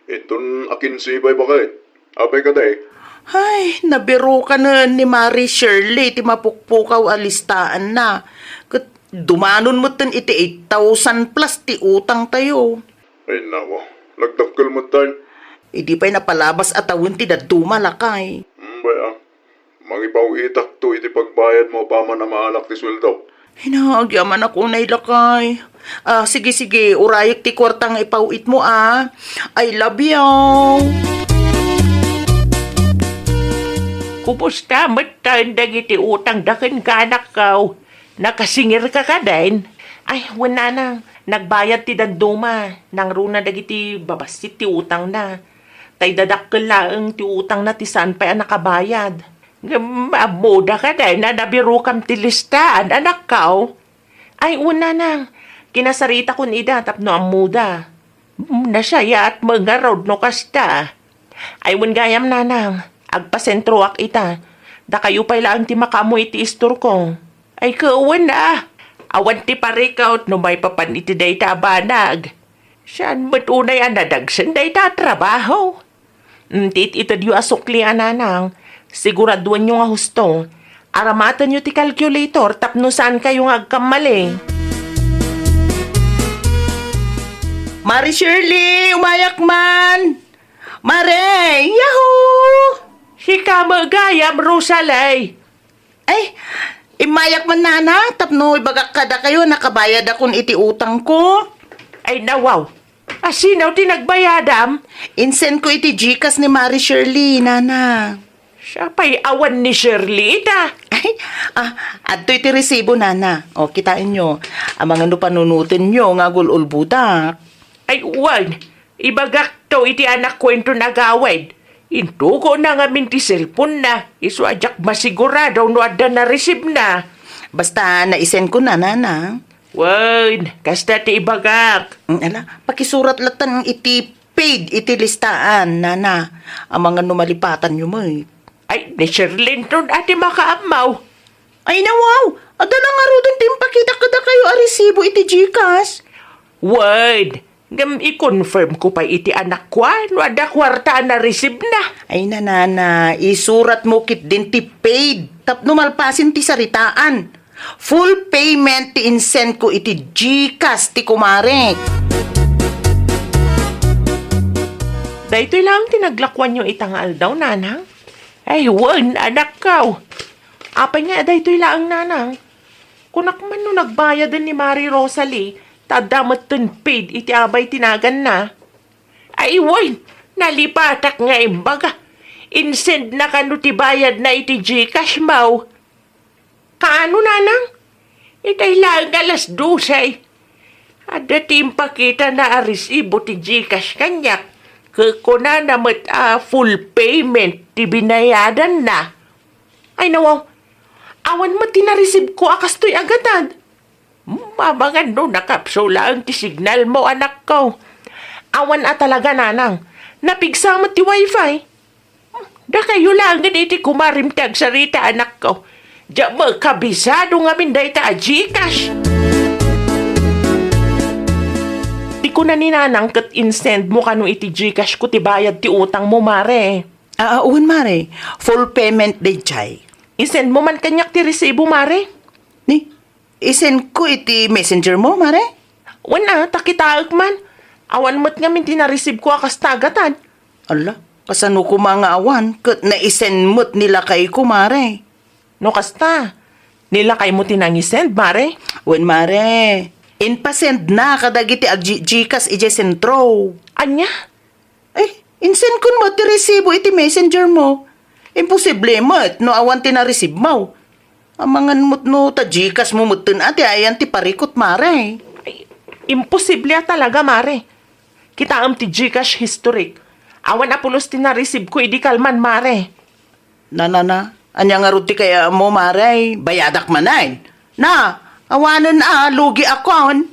Iton a kinse pay, baket. Apay kadi? Ay, nabirukanen ni Mari Shirley ti mapukpukaw a listaanna. Ket dumanon metten iti eight thousand plus ti utangtayo. Ay, nako. Nagdakkel metten. Idi pay napalabas a tawen ti dadduma, lakay. Mm, bay, ah. Mangipaw-itakto iti pagbayadmo apaman a maalak ti sueldok. Ay na, agyamanak unay, lakay. Ah, sige, sige, urayek ti kuarta nga ipaw-itmo, ah. I love you. Kumusta metten dagiti utangda kenka, anakko? Nakasingirka kadin? Ay, wen, nanang, nagbayad ti dadduma. Nangruna dagiti babassit ti utangna. Ta idadakkel laeng ti utangna ti saan pay a nakabayad. Ngem ammoda kadin a nabirokam ti listaan, anakko? Ay, wen, nanang, kinasaritakon ida tapno ammoda. Nasayaat met ngarud no kasta. Ay, wen gayam, nanang, agpasentroak ita. Dakayo pay laeng ti makaammo iti istorko. Ay, ket wen a. Awan ti parikut no maipapan iti dayta a banag. Saan met unay a nadagsen dayta a trabaho? Mm, ti it-itedyo a sukli a nanang, siguraduenyo nga husto. Aramatenyo ti calculator tapno saankayo nga agkammali. Mari Shirley, umayak man! Mare, yahoo! Sika met gayam, Rosalie. Ay, immayak man, nana, tapno ibagak kadakayo a nakabayadakon iti utangko. Ay, nawaw. Asino ti nagbayadam? Insend ko iti Gcash ni Mari Shirley, nana. Siya pay awan ni Shirley ita. Ay, ah, adtoy ti resibo, nana. O, kitaenyo. Amangan no panunotenyo nga agul-ulbodak. Ay, wen. Ibagakto iti anakko inton agawid. Intugona ngamin ti cellphone-na, isu a diak masigurado no adda nareceive-na. Basta naisend ko na, nana. Wen, kasta ti ibagak. Mm, ala, pakisurat latta iti paid iti listaan, nana. Amangan no malipatanyo met. Ay, ni Sherlyn ton a ti makaammo. Ay, nawaw! Adda la ngaruden ti impakita kadakayo a resibo iti GCash. Wen, ngem i-confirm ko pay iti anakko a no adda kuarta a nareceive na. Ay, nanana, isuratmo ketdin ti paid tapno malpasen ti saritaan. Full payment ti insend ko iti GCash ti kumarek. Daytoy laeng ti naglakuanyo ita nga aldaw, nanang? Ay, wen, anakko. Apay nga daytoy laeng, nanang? Kunak man no nagbayaden ni Mari Rosalie, ta adda metten paid iti abay ti naganna. Ay, wen, nalipatak nga imbaga. Insend na kano ti bayadna iti GCash mo. Kaano, nanang? Itay laeng alas dose. Adda ti impakitana a resibo ti GCash kaniak. Ket kunana met a full payment ti binayadanna. Ay, nawaw. Awan met ti nareceive ko a kastoy a gatad. Hmm, amangan no nakapsulaen ti signal mo, anakko. Awan a talaga, nanang. Napigsa met ti wifi. Dakayo laengen iti kumarem ti agsarita, anakko. Diak makabisado ngamin dayta a GCash. Ti kuna ni nanang ket insend mo kano iti GCash ko ti bayad ti utang mo, mare. Ah, ah, wen, mare. Full payment daydiay. Isend mo man kaniak ti resibo, mare. Ni, isend ko iti messenger mo, mare? Wen a, ta kitaek man. Awan met ngamin ti nareceive ko a kasta a gatad. Ala, kasano koma nga awan ket naisend met ni lakayko, mare? No kasta, ni lakaymo ti nangisend, mare? Wen, mare. Impasend na kadagiti ag-, GCash idiay sentro. Ania? Ay, insend kon met ti resibo iti messenger mo. Imposible met no awan ti nareceive mo. Amangan met no ta GCash mo metten a ti ayan ti parikut, mare. Ay, imposible a talaga, mare. Kitaem ti GCash historic. Awan a pulos ti nareceive ko idi kalman, mare. Na, na, na. Ania ngarud ti kayatmo, mare? Bayadak manen. Na, awanen a, lugiakon.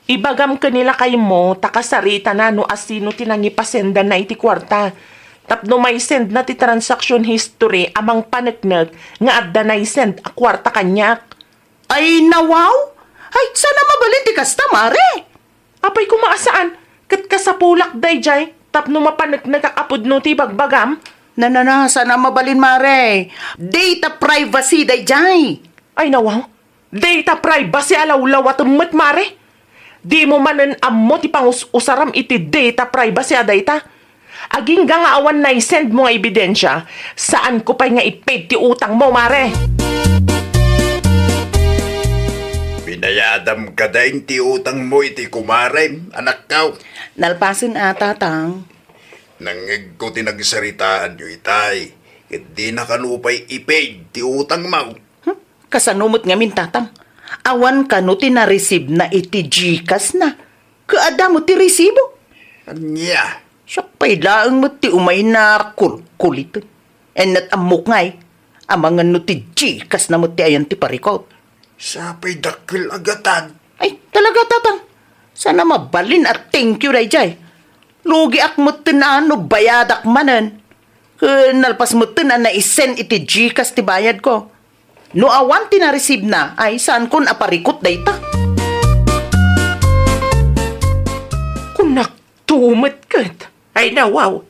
Ibagam ken ni lakaymo ta kasaritana no asino ti nangipasendanna iti kuarta. Tapno maisendna ti transaction history a mangpaneknek nga adda naisend a kuarta kaniak. Ay, nawaw! Ay, saan a mabalin ti kasta, mare? Apay koma a saan, ket kasapulak daydiay tapno mapaneknekak a pudno ti ibagbagam? Na, na, na, saan a mabalin, mare. Data privacy daydiay. Ay, nawaw. Data privacy a lawlawatem met, mare. Dimo manen ammo ti pangus-usaram iti data privacy a dayta. Agingga nga awan naisend mo nga ebidensia, saanko pay nga i-paid ti utang mo, mare. Binayadam kadi ti utang mo iti kumarem, anakko? Nalpasen a, tatang. Nangngegko ti nagsaritaanyo itay, ket dina kano pay i-paid ti utang mo. Hmm? Kasano met ngamin, tatang? Awan kano ti nareceive na iti GCash na. Ket adda met ti resibo. Ania? Siak pay laeng met ti umayna a kulkuliten. Ennet ammok ngay, amangan no ti GCash na met ti ayan ti parikut. Sapay dakkel a gatad. Ay, talaga, tatang. Saan a mabalin a thank you daydiay. Lugiak metten a no bayadak manen. Ket nalpas metten a naisend iti GCash ti bayad ko. No awan ti nareceive na, ay saankon a parikut dayta. Kunak to met ket. Ay, nawaw.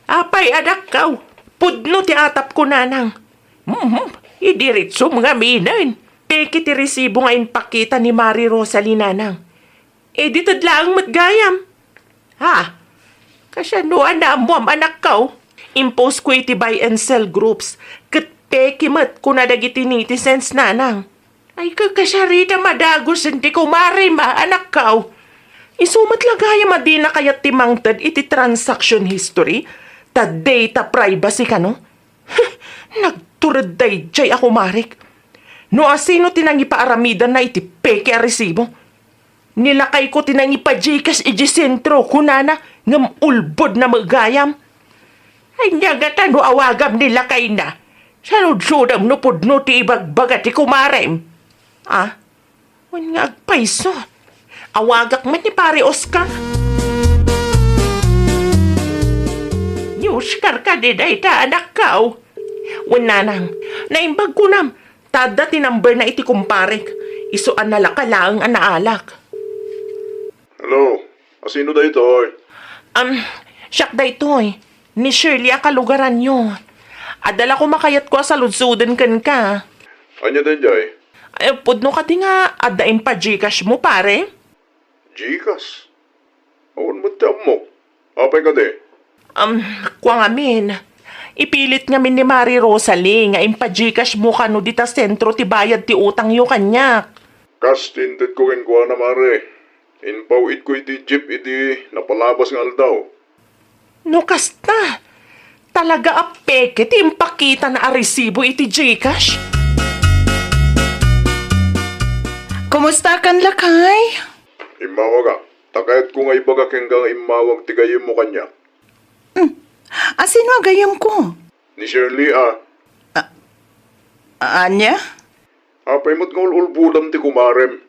Apay, anakko, pudno ti atapko, nanang. Mhm, idiretsom ngaminen. Peke ti resibo nga impakita ni Mari Rosalie, nanang. Edited laeng met gayam. Ha? Kasano a naammoam, anakko? Impost ko iti buy and sell groups. Ket peke met kuna dagiti netizens, nanang. Ay, kakasarita madagusen ti kumarem, anakko. Isu met la gayam a dina kayat ti mangted iti transaction history, ta data privacy kano? Huh, nagtured daydiay a kumarek. No asino ti nangipaaramidanna iti peke a resibo? Ni lakayko ti nangipa-GCash iti sentro, kunana, ngem ulbodna met gayam. Ania ngata no awagam ni lakayna? Saludsodam no pudno ti ibagbaga ti kumarem. Ah? Wen nga agpayso. Awagak met ni Pare Oscar. Ni Oscar kadi dayta, anakko? Wen nanang, naimbag kunam, ta adda ti number na iti kumparek, isu a nalaka laeng a naalak. Hello, asino daytoy? Um, siak daytoy, ni Shirley a kalugaranyo. Adda la koma kayatko a saludsoden kenka. Ania daydiay? Ay, pudno kadi nga adda impa-Gcash mo, pare? Gcash? Awan met ti ammok. Apay kadi? Um, kua ngamin. Ipilit ngamin ni Mari Rosalie nga impa-Gcash mo kano dita sentro ti bayad ti utangyo kaniak. Kas ti intedko kenkuana, Mare. Impaw-itko iti jeep idi napalabas nga aldaw. No kasta, talaga a peke ti impakitana a resibo iti Gcash? Kumustakan, lakay? Immawagak. Ta kayatko nga ibaga kenka nga immawag ti gayyemmo kaniak. Hmm. Asino a gayyemko? Ni Shirley a. A-, ania? Apay met nga ul-ulbodam ti kumarem?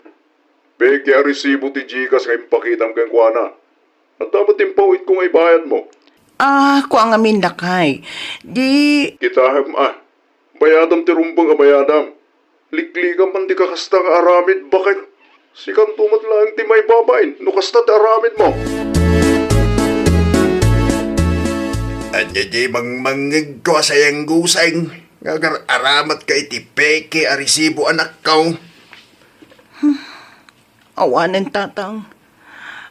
Peke a resibo ti Gcash nga impakitam kenkuana. Adda met impaw-itko nga ibayadmo. Ah, kua ngamin, lakay. Di... Kitaem a. Bayadam ti rumbeng a bayadam. Liklikam man ti kakasta nga aramid, baket. Sikanto met laeng ti maibabain no kasta ti aramidmo. Ania diay mangmangngegko a sayangguseng nga agar-aramatka iti peke a resibo, anakko? Awanen, Tatang.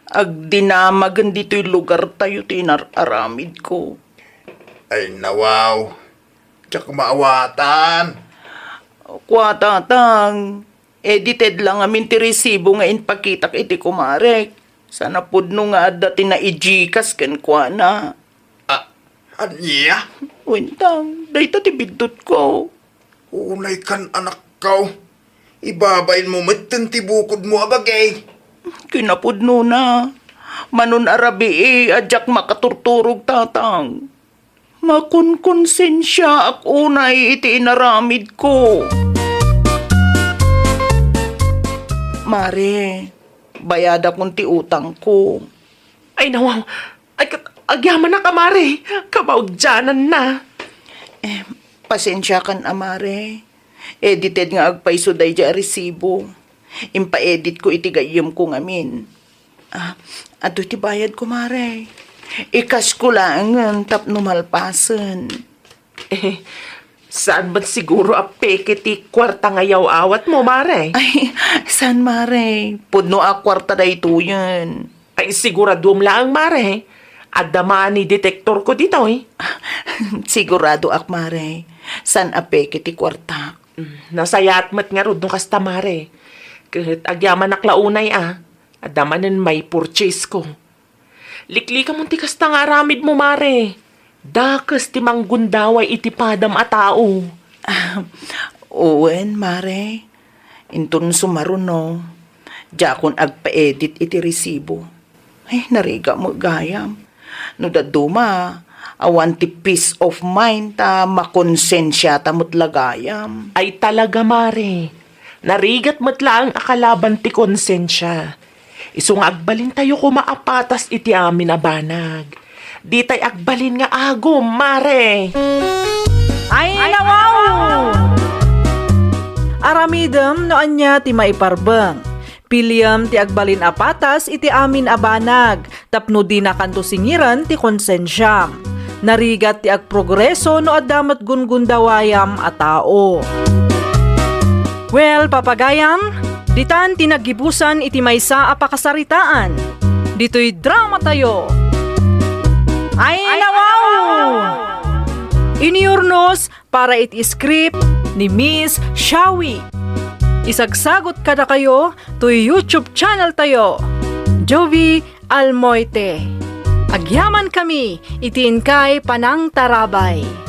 Agdinamagen ditoy lugartayo ti inar-aramidko. Ay, nawaw. Diak maawatan. Kua, Tatang, edited la ngamin ti resibo nga impakitak iti kumarek. Saan a pudno nga adda ti nai-Gcash kenkuana. A-, ania? Wen, Tang, dayta ti biddutko. Unaykan, anakko. Ibabainmo metten ti bukodmo a bagi. Kinapudnona, manon a rabii a diak makaturturog, Tatang. Makonkonsensiaak unay iti inaramidko. Mare, bayadakon ti utangko. Ay, nawaw. Ay, ka-, agyamanak a, Mare. Kabaudyananna. Eh, pasensiakan a, Mare. Edited nga agpayso daydiay a resibo. Impaeditko iti gayyemko ngamin. Ah, adtoy ti bayadko, Mare. I-cash ko laengen tapno malpasen. Eh, saan met siguro a peke ti kuarta nga yaw-awatmo, Mare? Ay, saan, Mare? Pudno a kuarta daytoyen. Ay, siguraduem laeng, Mare. Adda money detectorko ditoy. Siguradoak, Mare. Saan a peke ti kuartak. Mm, nasayaat met ngarud no kasta, Mare. Ket agyamanak la unay a, adda manen maipurchaseko. Liklikamon ti kasta nga aramidmo, Mare. Dakes ti manggundaway iti padam a tao. Wen, Mare. Inton sumaruno, diakon agpaedit iti resibo. Ay, narigat met gayam. No dadduma, awan ti peace of mind ta makonsensiata met la gayam. Ay talaga, Mare. Narigat met laeng a kalaban ti konsensia. Isu nga agbalintayo koma a patas iti amin a banag. Ditay agbalin nga agum, Mare. Ay, nawaw! Aramidem no ania ti maiparbeng. Piliem ti agbalin a patas iti amin a banag, tapno dinakanto singiren ti konsensiam. Narigat ti agprogreso no adda met gungundawayam a tao. Well, papagayam, ditan ti naggibusan iti maysa a pakasaritaan. Ditoy dramatayo. Ay, nawaw! Iniurnos para iti script ni Miss Shawi. Isagsagot kadakayo toy YouTube channel tayo, Jovi Almoite. Agyamankami iti inkay panangtarabay.